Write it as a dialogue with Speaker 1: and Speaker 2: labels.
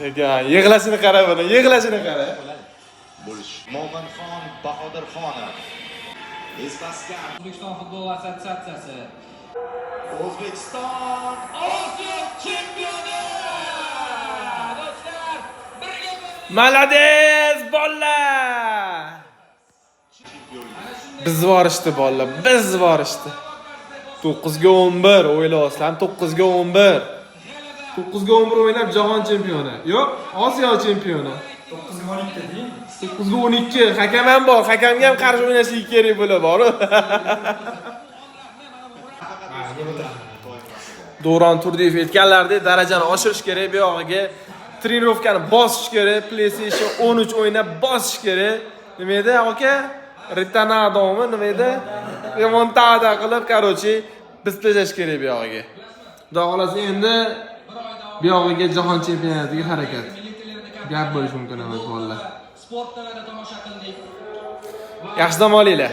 Speaker 1: Ekan, yig'lashini qara buni, yig'lashini qara.
Speaker 2: Bo'lish. Mo'minxon Bahodirxonov. Izbaskan.
Speaker 3: O'zbekiston futbol assotsiatsiyasi.
Speaker 2: O'zbekiston
Speaker 3: Osiyo chempioni! Do'stlar, birga bo'ling!
Speaker 1: Молодец, bolalar! Biz borishdi bolalar, biz borishdi. 9 ga 11 o'ylayapsizlar, 9 ga 11. 9 ga 11 o'ynab jahon chempioni. Yo'q, Osiyo chempioni.
Speaker 4: 9 ga 12 deng.
Speaker 1: 9 ga 12 hakam ham bor, hakamga ham qarshi o'ynashligi kerak bo'ladi bor.
Speaker 4: Ha, yeb o'tiraman.
Speaker 1: Davron Turdiyev aytganlaridek, darajani oshirish kerak, bu yog'iga тренировка ni bosish kerak, PlayStation 13 o'ynab bosish kerak. Nima edi, aka? Retonadomi, nima edi? Remontada qilib, короче, biz tashlash kerak bu yog'iga. Xudo xohlasa, endi bu yog'iga jahon chempionatiga harakat. Gap bo'lishi mumkin emas, bolalar.
Speaker 3: Sport TVda tomosha qildik.
Speaker 1: Yaxshi dam olinglar.